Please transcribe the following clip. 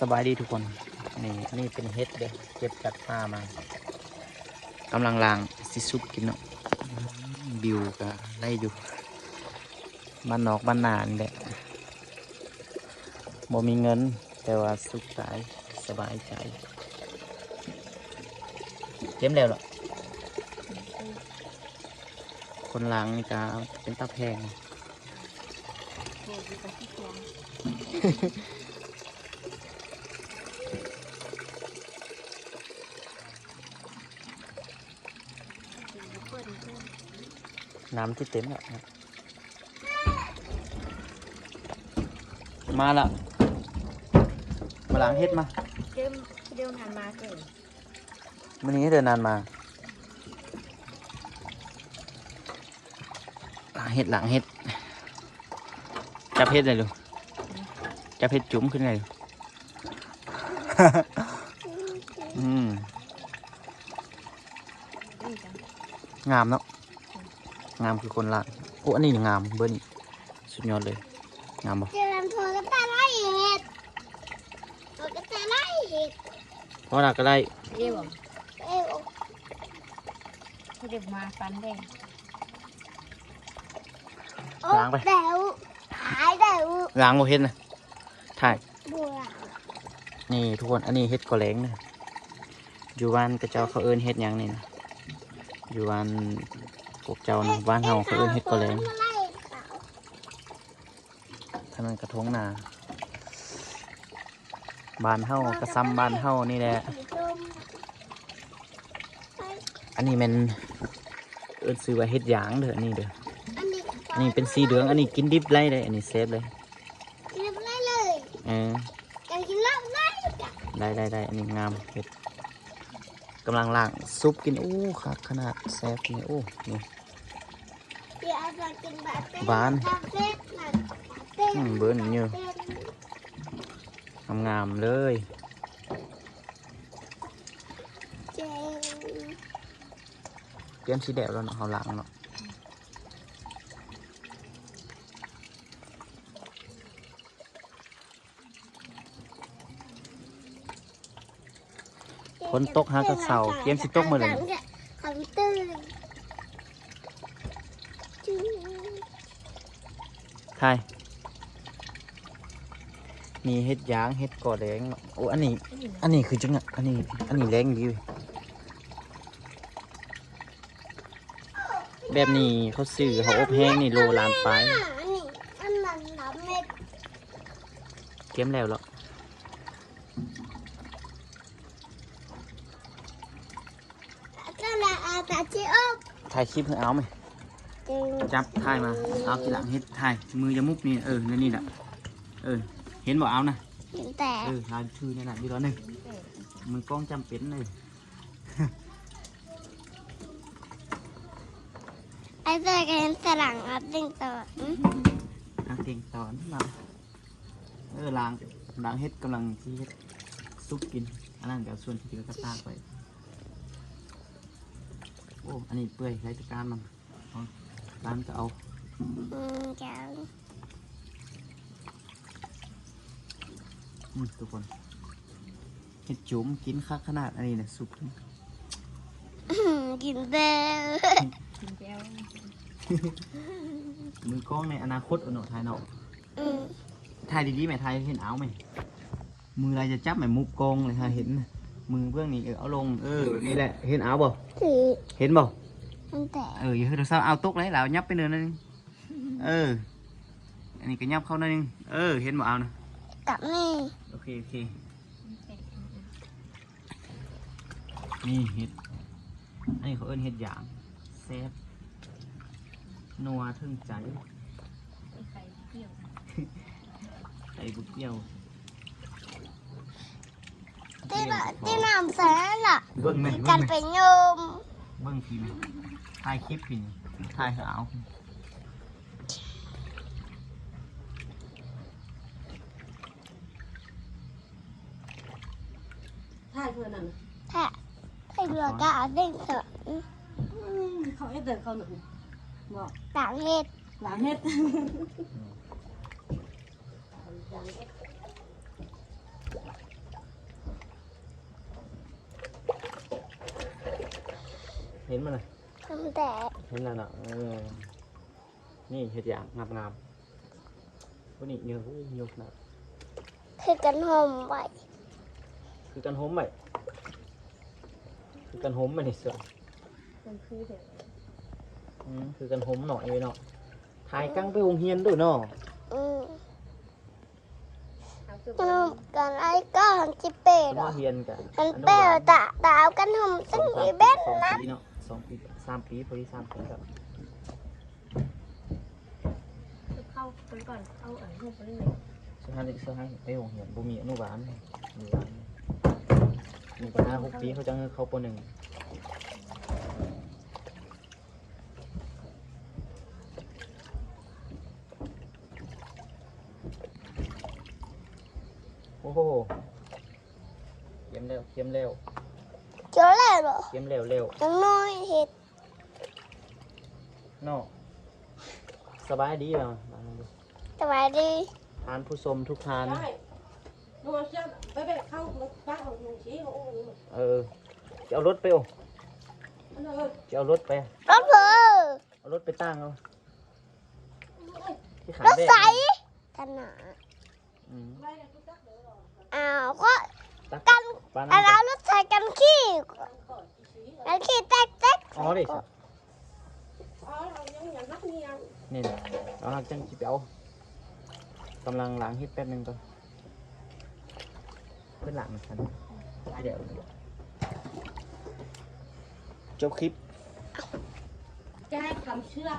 ສະບາຍດີທຸກຄົນ ນີ້ ອັນນີ້ເປັນເຫັດເດ້ ເກັບຈາກປ່າມາ ກຳລັງລ້າງ ຊິສຸບກິນເນາະ. ວິວກະໄດ້ຢູ່ ບ້ານນອກບ້ານນານີ້ແຫຼະ ບໍ່ມີເງິນ ແຕ່ວ່າສຸກກາຍ ສະບາຍໃຈ. ເຕັມແລ້ວເນາະ ຄົນລ້າງນີ້ກະເປັນຕາແພງ. ນ້ຳທີ່ເຕັມແລ້ວ ມາລະ ມາລ້າງເຫັດມາ ເດີນນານມາເກີນ ມື້ນີ້ເດີນນານມາ ລ້າງເຫັດ ລ້າງເຫັດ ຈັບເຫັດໄດ້ລູກ ຈັບເຫັດຈຸ້ມຂຶ້ນໄດ້ລູກ ອືມ ງາມເນາະ ງາມຄືຄົນລ້າງ. ໂອ້ ອັນນີ້ງາມເບີນີ້ ສຸດຍອດເລີຍ ງາມບໍ່? ເຈານ ພໍກະຕາໄລ່ເຫັດ ພໍກະຕາໄລ່ເຫັດ ພໍລະກະໄດ້ ເອີ ເອີ ເຮັດມາປັນເດ້ ລ້າງໄປ ແລ້ວ ຫາຍແລ້ວ ລ້າງບໍ່ເຫັນນະ ຖ່າຍ ນີ້ທຸກຄົນ ອັນນີ້ເຫັດກໍແລງນະ ຢູ່ບ້ານຂະເຈົ້າເຂົາເອີ້ນເຫັດຫຍັງນີ້ນະ ຢູ່ບ້ານພວກເຈົ້ານະ ບ້ານເຮົາເຂົາເອີ້ນເຫັດກໍແລງ. ທາງນັ້ນກະທົ່ງນາ ບ້ານເຮົາກະຊ່ຳບ້ານເຮົານີ້ແຫຼະ. ອັນນີ້ແມ່ນເອີ້ນຊື່ວ່າເຫັດຢາງເດີ ອັນນີ້ເດີ ອັນນີ້ເປັນສີເຫຼືອງ ອັນນີ້ກິນດິບໄດ້ເດ້ ອັນນີ້ແຊບເລີຍ ກິນໄດ້ເລີຍ ເອີ ກິນໄດ້ ໄດ້ ໄດ້ ອັນນີ້ງາມ ເຫັດ ກຳລັງລ້າງ ສຸບກິນ ໂອ້ ຄັກຂະໜາດ ແຊບນີ້ ໂອ້ ນີ້ ຫວານ ອືມ ເບິ່ງຢູ່ ງາມໆເລີຍ ຕຽມຊິແລ້ວແລ້ວເນາະ ເຮົາລ້າງເນາະ. ຝົນຕົກຫາກະເຊົາ ກຽມຊິຕົກມື້ນີ້ ຖ່າຍ ມີເຫັດຢາງ ເຫັດກໍແລງເນາະ. ໂອ້ ອັນນີ້ ອັນນີ້ຄືຈັ່ງ ອັນນີ້ ອັນນີ້ແລງດີເວີຍ. ແບບນີ້ເຂົາຊື້ ເຂົາອົບແຫ້ງນີ້ ໂລລ້ານປາຍ. ອັນນີ້ ອັນນັ້ນນະແມ່ນ ກຽມແລ້ວເນາະ. ຖ່າຍຄລິບໃຫ້ອາວແມະ. ຈັບ ຖ່າຍມາ. ອາວກິນຫຼັງເຮັດ ຖ່າຍ ມືຢ່າມຸບນີ້ ເອີ ແນວນີ້ລະ. ເອີ ເຫັນບໍ່ອາວນະ? ເຫັນແຕ່ ເອີ ຖ່າຍຖືແນວນັ້ນ ຢູ່ດອນໜຶ່ງ ມືກ້ອງຈຳເປັນເດີ. ໄອ້ເສື້ອກໍເຫັນສະຫຼັງອັບເດ້ງຕອນ ອັບເດ້ງຕອນເນາະ. ເອີ ລ້າງ ລ້າງເຫັດ ກຳລັງຊິເຮັດຊຸບກິນ. ອັນນັ້ນກໍເອົາສ່ວນທີ່ເຫຼືອກໍຕາກໄປ. ໂອ້ ອັນນີ້ເປື່ອຍ ໄລ່ຕະການມັນ ຕານກໍເອົາ ອືມ ຈ້າ ອືມ ທຸກຄົນ ເຫັດຈຸ້ມກິນຄັກຂະໜາດ. ອັນນີ້ນະ ສຸກ ກິນແລ້ວ ກິນແລ້ວ. ມືກ້ອງໃນອະນາຄົດເນາະ ຖ່າຍເນາະ. ອືມ ຖ່າຍດີໆແມະ ຖ່າຍເຫັນອາວແມະ. ມືລາວຈະຈັບແມ່ ມຸບກ້ອງເລີຍ ຫາເຫັນ ມືເບື້ອງນີ້. ເອີ ເອົາລົງ ເອີ ນີ້ແຫຼະ ເຫັນອາວບໍ່? ເຫັນບໍ່? ເຫັນແຕ່ ເອີ ຢ່າໃຫ້ໂທລະສັບອາວຕົກເລີຍ ລາວຫຍັບໄປເນີນໜຶ່ງ. ເອີ ອັນນີ້ກໍຫຍັບເຂົ້າໜ້ອຍໜຶ່ງ. ເອີ ເຫັນບໍ່ອາວນະ? ກັບນີ້ ໂອເຄ ໂອເຄ. ນີ້ເຫັດ ອັນນີ້ເຂົາເອີ້ນເຫັດຢາງ ແຊບ ນົວເຖິງໃຈ. ໄຂ່ບໍ່ກ່ຽວ ໄຂ່ບໍ່ກ່ຽວ. ຕິດ ຕິດນ້ຳໃສ່ນັ້ນລະ ເບິ່ງແມະ ກັນເປັນໂຍມ. ເບິ່ງພີ້ແມະ ຖ່າຍຄລິບພີ້ນີ້ ຖ່າຍໃຫ້ອາວ. ຖ່າຍເພື່ອນັ້ນນະ ຖ່າຍ ຖ່າຍເພື່ອກະເດ້ງເຖາະ. ອືມ ເຂົາເຮັດເດີ ເຂົານັ້ນ ບໍ່ ຕ່າງເຮັດ ຕ່າງເຮັດ. ເຫັນມັນນະ? ເຫັນແລ້ວເນາະ. ເອີ ນີ້ເຮັດຢ່າງງາມໆ. ຜູ້ນີ້ຍົກ ຍົກນະ. ຄືກັນຫົ່ມໄວ້ ຄືກັນຫົ່ມໄວ້ ຄືກັນຫົ່ມໄວ້ນີ້ເສືອ. ມັນຄືແທ້. ອືມ ຄືກັນຫົ່ມໜ້ອຍເລີຍເນາະ. ຖ່າຍກັງໄປໂຮງຮຽນເດີ້ເນາະ. ອືມ ກັນໄອ້ກໍຫັນຊິເປດ ມາຮຽນກະ ມັນເປດຕາ ຕາເອົາກັນຫົ່ມ ສອງສາມປີ ສອງປີເນາະ ສອງປີ ສາມປີ ພໍດີສາມປີແລ້ວ. ເຂົ້າໄປກ່ອນ ເອົາອັນຮູບໄປເລີຍ. ສຸດທ້າຍ ສຸດທ້າຍໄປໂຮງຮຽນ ບໍ່ມີອະນຸບານ ອະນຸບານ ມີແຕ່ຫ້າຫົກປີ ເຂົາຈັ່ງເຂົ້າ ປໍໜຶ່ງ. ໂອ້ໂຫ ກຽມແລ້ວ ກຽມແລ້ວ ກຽມແລ້ວເນາະ ກຽມແລ້ວແລ້ວ ຍັງນ້ອຍເຮັດເນາະ. ສະບາຍດີເນາະ ສະບາຍດີທ່ານຜູ້ຊົມທຸກທ່ານ. ເອີ ຈະເອົາລົດໄປ ໂອ້ ຈະເອົາລົດໄປ ລົດເພີ ເອົາລົດໄປຕາງເອົາ ທີ່ຂາຍແບກ ລົດໃສ ຕະໜາ. ອືມ ອ້າວ ກໍກັນ ປານນັ້ນ ອັນເອົາລົດໃສ່ກັນຂີ່ ກັນຂີ່ແຕັກໆ. ອໍ ເດ້ ນີ້ແຫຼະ ເອົາ ຫາກຈັ່ງຊິໄປເອົາ ກຳລັງລ້າງເຫັດແປັບໜຶ່ງກ່ອນ ເພິ່ນລ້າງມັນຊັ້ນ ດຽວ ຈົບຄລິບ ຈະໃຫ້ຄຳເຊື່ອ